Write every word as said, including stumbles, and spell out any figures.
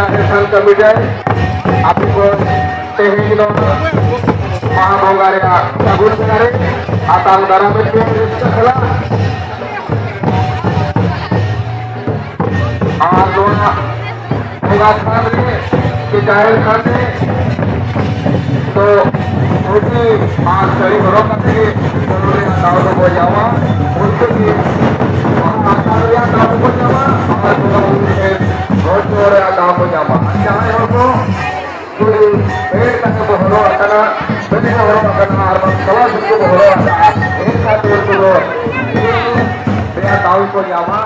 ᱮᱞᱮᱠᱥᱚᱱ committee ᱟᱯᱮ ᱠᱚ ᱛᱮᱦᱮᱧ ᱫᱚ ᱵᱟᱦᱟ ᱵᱚᱸᱜᱟ ᱨᱮᱭᱟᱜ ᱥᱟᱹᱜᱩᱱ ᱵᱮᱲᱟ ᱨᱮ ᱟᱛᱟᱝ ᱫᱟᱨᱟᱢᱮᱫ ᱯᱮᱭᱟ ᱨᱟᱹᱥᱠᱟᱹ ᱥᱟᱞᱟᱜ᱾ ᱟᱨ ᱱᱚᱣᱟ ᱵᱚᱸᱜᱟ ᱛᱷᱟᱱ ᱨᱮ ᱥᱮ ᱡᱟᱦᱮᱨ ᱛᱷᱟᱱ ᱨᱮ ᱫᱚ ᱫᱷᱩᱛᱤ ᱟᱨ ᱥᱟᱹᱲᱤ ᱦᱚᱨᱚᱜ ᱠᱟᱛᱮ ᱜᱮ ᱵᱚᱞᱚᱱ ᱨᱮᱭᱟᱜ ᱫᱟᱣ ᱫᱚᱠᱚ ᱧᱟᱢᱟ᱾ ᱩᱱᱠᱩ ᱜᱮ ᱵᱟᱦᱟ ᱟᱛᱟᱝ ᱨᱮᱭᱟᱜ ᱫᱟᱣ ᱠᱚ ᱧᱟᱢᱟ ᱟᱨ ᱵᱚᱸᱜᱟ ᱵᱩᱨᱩ ᱴᱷᱮᱱ ᱜᱚᱰ ᱡᱚᱦᱟᱨ ᱨᱮᱭᱟᱜ ᱫᱟᱣ ᱠᱚ ᱧᱟᱢᱟ᱾ ᱟᱨ ᱡᱟᱦᱟᱸᱭ ᱦᱚᱲ ᱠᱚ ᱥᱩᱫᱷᱩ ᱯᱮᱱᱴ ᱠᱟᱛᱮ ᱠᱚ ᱦᱚᱨᱚᱜ ᱟᱠᱟᱱᱟ, ᱥᱟᱹᱲᱤ ᱠᱚ ᱦᱚᱨᱚᱜ ᱟᱠᱟᱱᱟ ᱟᱨ ᱵᱟᱝ ᱥᱟᱞᱟ ᱥᱩᱴ ᱠᱚ ᱦᱚᱨᱚᱜ ᱟᱠᱟᱱᱟ, ᱮᱱᱠᱷᱟᱱ ᱫᱚ ᱩᱱᱠᱩ ᱫᱚ ᱨᱮᱭᱟᱜ ᱫᱟᱣ ᱠᱚ ᱧᱟᱢᱟ᱾